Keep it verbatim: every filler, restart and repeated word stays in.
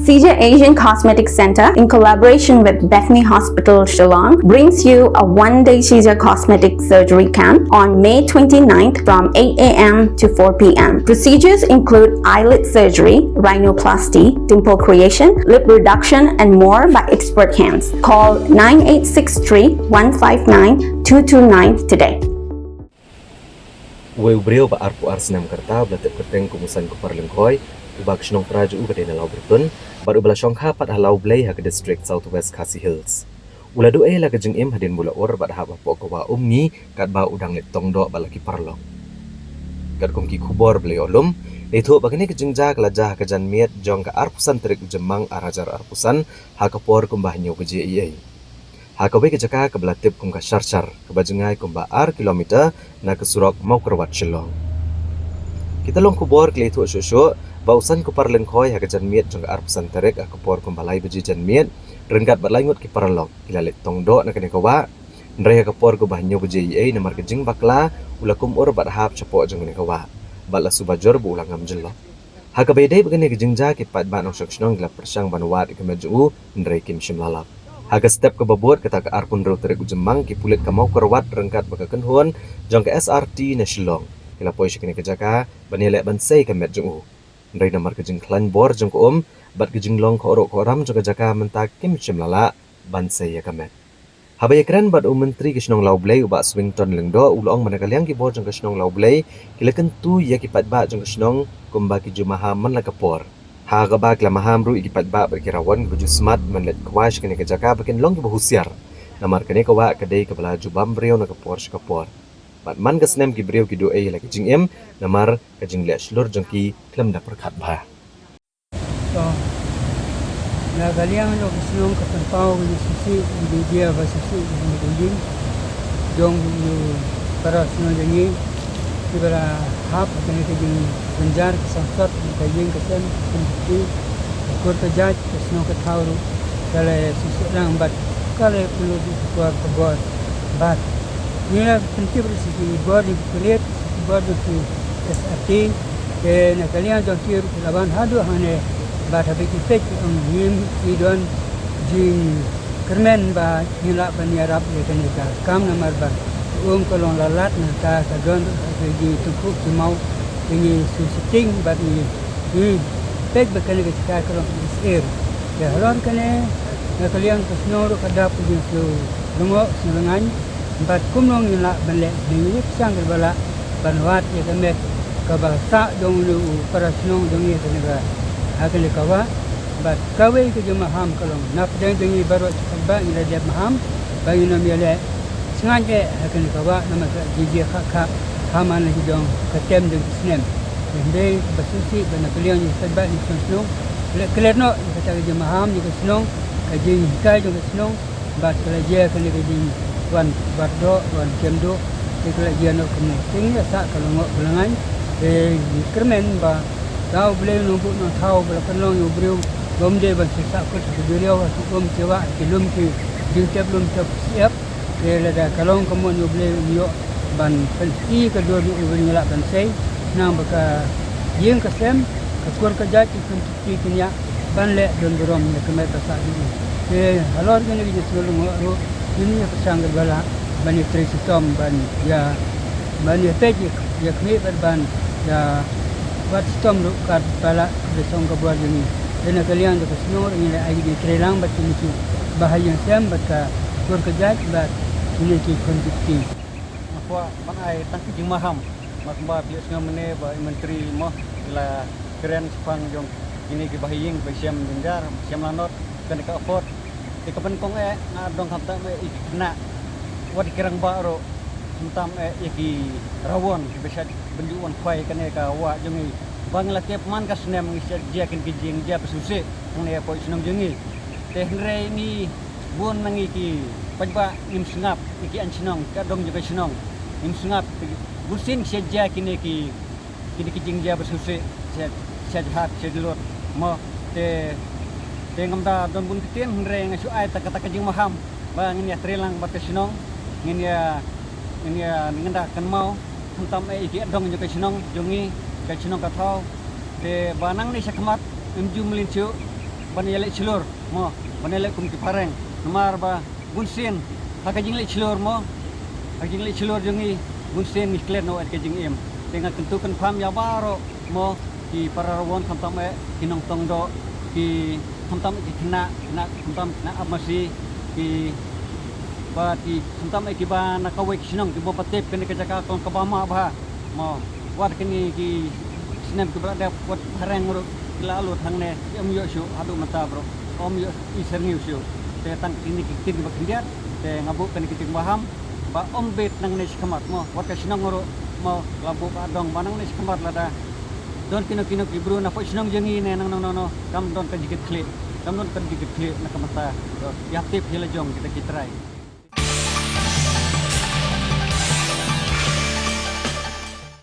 Seizure Asian Cosmetic Center, in collaboration with Bethany Hospital Shillong, brings you a one-day seizure cosmetic surgery camp on May twenty-ninth from eight a m to four p m. Procedures include eyelid surgery, rhinoplasty, dimple creation, lip reduction, and more by expert hands. Call nine eight six three, one five nine, two two nine today. Uwei u briew ba arphew ar snem ka rta, uba la tip kyrteng kum u San Kupar Lyngkhoi, uba ka shnong trai jong u ka dei na Lawbyrtun, bad uba la shongkha pat ha Lawblei ha ka district South West Khasi Hills. U la duh ei la ka jingim hadien ba u la ur bad hap hapoh ka wah Umngi, katba u dang leit tong doh bad la ki paralok. Katkum ki khubor ba la ïoh lum, la ïathuh ba kane ka jingjia ka la jia ha ka janmiet jong ka arphew san tarik u Jymmang ar hajar arphew san, ha ka por kumba hynñiew baje eiei. Ha kawei ka jaka kaba la tip kum ka Sharshar, kaba jngai kumba ar kilometer na ka surok Mawkyrwat Shillong. Kita long khubor ki la ïathuh shuh shuh ba u San Kupar Lyngkhoi ha ka janmiet jong ka arphew san tarik ha ka por kumba lai baje janmiet, ryngkat bad lai ngut ki paralok, ki la leit tong doh na kane ka wah. Hynrei ha ka por kumba hynñiew baje eiei, namar ka jingbakla, u la kum ur bad hap shapoh jong kane ka wah, bad la suba jur ba u la ngam jyllop. Ha kaba ïadei bad kane ka jingjia, ki paidbah nongshong shnong ki la pyrshang ban wad ïa ka met jong u, hynrei kim shym la lap. Ha ka step kaba bud, kata ka arphew hynriew tarik u Jymmang, ki pulit ka Mawkyrwat ryngkat bad ka kynhun jong ka S R T na Shillong, ki la poi sha kane ka jaka ban ïaleh ban sei ïa ka met jong u. Hynrei namar ka jingkhlaiñ bor jong ka um bad ka jinglong khohruh khohram jong ka jaka, mynta kim shym la lah ban sei ïa ka met. Haba ïakren bad u Myntri ka shnong Lawblei, u Bah Swington Lyngdoh, u la ong ba na ka liang ki bor jong ka shnong Lawblei, ki la kyntu ïa ki paidbah jong ka shnong kumba ki ju maham man la ka por. Ha kaba ki la maham ruh ïa ki paidbah bad ki rawon kiba ju smat ban leit khwai sha kane ka jaka ba kin long kiba husiar, namar kane ka wah ka dei kaba la ju bam briew na ka por sha ka por. Bad man ka snem ki briew ki duh ei la ka jingim, namar ka jingleh shlur jong ki khlem da pyrkhat bha. To, na ka liang jong ka shnong ka pynpaw ka jingsngewsih, ka jingjia ba sngewsih ka jong ka ïing jong u para shnong jong ngi, kiba la hap ha kane ka jingjynjar ka samsat, ka ïing ka sem, ka kum ka kti, ka kur ka jait, ka shnong ka thaw ruh ka la sngewsih lang bad ka la pynlut ka bor ka bor. Bad ngi la pyntip ruh sha ki bor jong ki pulit, sha ki bor jong ki S R T, te na ka liang jong ki ruh ki la wan haduh hangne, bad haba ki peit ki ong ngim i don jingkyrmen ba ngin lah ban ïarap ïa kane ka kam, namar ba ka um ka long lalat, nangta ka don ruh ka jingtyngkhuh ki maw, te ngi sngewsih bad ngi, ngi peit ba kane ka jaka ka long ka jingsyier. Te halor kane, na ka liang ka shnong ruh ka dap ka jingsngew lyngngoh sngewlyngngai, bad kumno ngin lah ban leh, ngi ïa pyrshang kaba lah ban wad ïa ka met kaba sah jong une u para shnong jong ngi ha kane ka, ha kane ka wah. Bad kawei ka jingmaham ka long, na pdeng jong ngi baroh ki paidbah ngi la dep maham ba ngin ym ïaleh sngaid eh ha kane ka wah, namar ka jingjia khah khah ha man la ki jong ka tem jong ki snem. Hynrei kaba sngewsih ba na ka liang jong ki paidbah ngi shnong shnong, leh klet noh ïa kata ka jingmaham jong ka shnong, ka jinghikai jong ka shnong, bad ka la jia kane ka jingwan bat doh, wan kem doh, te ka la jia noh kumne. Te ngi ïa sah ka lyngngoh ka lyngngai, te ngi kyrmen ba da U Blei u nongbuh nongthaw ba la pynlong ïa u briew ba um dei ban sah kut ha ka duriaw, ha ki um ki wah, ha ki lum ki jingtep lum tep shyiap. Te lada ka long ka mon ïa U Blei, un ïoh ban pyni ka dur jong u ba ngin lah ban sei, khnang ba ka ïing ka sem, ka kur ka jait, ki khun ki kti kin ïa ban leh don burom ïa ka met ba sah jong u. Te halor kine ki jingsngew lyngngoh ruh, ngin ïa pyrshang katba lah ban ïa trei shitom, ban ïa, ban ïa peit ïa khmih bad ban ïa wad shitom ruh katba lah ka jingshong ka bor jong ngi. Te na ka liang jong ka shnong ruh ngin ïa ai ka jingtreilang bad kine kiba ha ïing sem bad ka kur ka jait bad kine ki khun ki kti. Nga kwah ban ai tang ka jingmaham, namar kumba phi ïohsngew mynne ba i Myntri mo, i la kren shaphang jong kine kiba ha ïing ba shem jynjar, shem lanot, kane ka afford. Te kaba nyngkong eh nga dong khamtam eh ïa ki khynnah, wat ïa ki rangbah ruh, khamtam eh ïa ki rawon kiba shait ban ju wan khwai kane ka wah jong ngi. Ba ngi la tip man ka snem ngi shait jia kine ki jingjia ba sngewsih hangne hapoh shnong jong ngi. Te hynrei ngi bun na ngi ki paidbah ngim sngap ïa ki aiñ shnong, ki adong jong ka shnong. Ngim sngap, bunsien ki shait jia kine ki, kine ki jingjia ba sngewsih, shait, shait jhat, shait lut mo. Te, te ngam da don bun ktien, hynrei nga shu ai tang kata ka jingmaham ba ngin ïa treilang bad ka shnong, ngin ïa, ngin ïa, ngin da kynmaw khamtam eh ïa ki adong jong ka shnong jong ngi, ka shnong ka thaw. Te ba nangne shakhmat ngim ju mlien shuh, ban ïaleh shlur mo, ban ïaleh kum ki phareng. Namar ba bunsien ha ka jingleh shlur mo, ha ka jingleh shlur jong ngi bunsien ngi klet noh ïa ka jingim. Te nga kyntu kynpham ïa baroh mo, ki para rawon khamtam eh ki nongtong doh, ki khamtam eh ki khynnah, khynnah khamtam khynnah ap masi, ki ba ki khamtam eh ki ba na kawei ki shnong ki bym pat tip kane ka jaka ka long kaba ma bha mo. Wat kine ki snem kiba la dep wat phareng ruh ki la lut hangne, ki ym ïoh shuh haduh mynta bro, ym ïoh i syrngiew shuh. Te tang kine ki ktien kiba khyndiat, te nga buh kane ka jingbaham ba ym bit nangne shakhmat mo, wat ka shnong ruh mo, la buh ba dong ba nangne shakhmat lada don kino kino ki bru na pdeng shnong jong ngi ne nang nang no no, kam don ka jingkitkhlieh, kam don ka jingkitkhlieh na ka bynta. Ïa tip hi la jong kita ki trai.